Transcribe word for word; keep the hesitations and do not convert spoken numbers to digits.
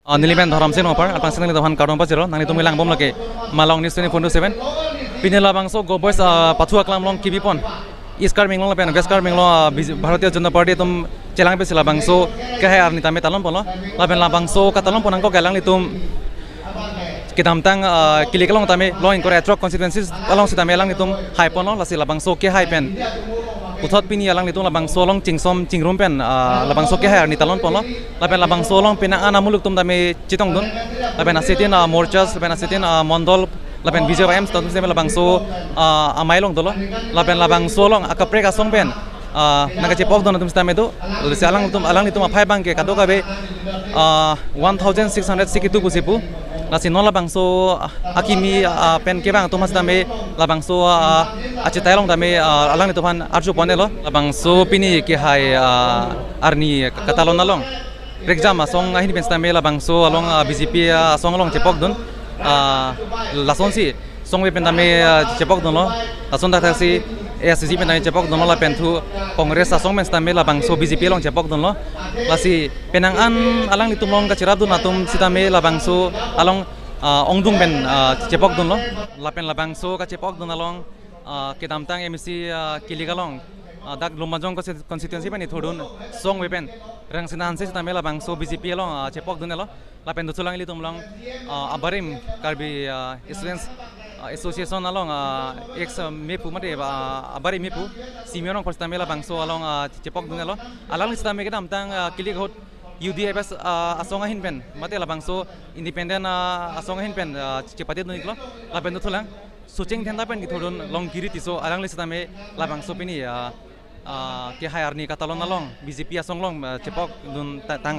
Ah, neli men Dharamsing Rongphar, aphrangsi nanglitum aphan kardom pajirlo, nanglitum kelang bom lake Malong News twenty-four into seven. Pini labangso Go Boys, ah, pathu aklam along kebipon East Karbi Anglong lapen West Karbi Anglong, ah, B J, Bharatiya Janata Party atum chelang pensi labangso kehai arni tame talon ponlo. Lapen labangso katalon pon nangkok alanglitum kedamtang, ah, kilik along tame, along ingkoi ra throk constituencies along sitame alanglitum hai ponlo, lasi labangso kehai pen puthot pini alanglitum labangso along chingsom chingrum pen, ah, labangso kehai arni talon ponlo. Lapen labangso along penang an amuluk atum tame chetongdun. Lapen asetin, ah, morchas, lapen asetin, ah, mondol, lapen B J Y M atum sitame labangso, ah, amei along dolo. Lapen labangso along akaprek asong pen, ah, nangkachepokdun atum sitame do. Lasi alangtum, alanglitum aphai abang ke kadokave, ah, one thousand six hundred sixty-two pusi pu. Lasi non labangso, ah, akimi, ah, pen kevang atum sitame labangso, ah, achetai along tame, ah, alanglitum aphan arju pon-elo. Labangso pini kehai, ah, arni katalon along prekjam asong ahin pen sitame labangso along, ah, B J P, ah, asong along chepokdun. Ah, lasonsi songve pen tame, ah, chepokdunlo. Lason thakthak si A I C C pen tame chepokdunlo, lapen thu Congress asong pen sitame labangso B J P along chepokdunlo. Lasi penang an alanglitum along kacherapdun atum sitame labangso along, ah, ongdung pen, ah, chepokdunlo. Lapen labangso kachepokdun along, ah, kedamtang M A C, ah, kilik along, ah, dak Lumbajong consti-, constituency pen ithurdun songve pen Rangsina Hanse sitame labangso B J P along, ah, chepokdunlo. Lapen dothulang ilitum along, ah, abarim Karbi, ah, Students, ah, Association along, ah, ex, ah, mephu mate, ah, abarim mephu Simeon Rongphar sitame labangso along, ah, chepokdunlo. Alangli sitame kedamtang, ah, kilik ahut U D F S, ah, asong ahin pen mate labangso independent, ah, asong ahin pen, ah, chepatedun-iklo. Lapen dothulang Socheng Dhenta pen kithurdun Longkiri Tisso, alangli sitame labangso pini, ah, ah, kehai arni katalon along B J P asong along, ah, chepokdun ta-, tang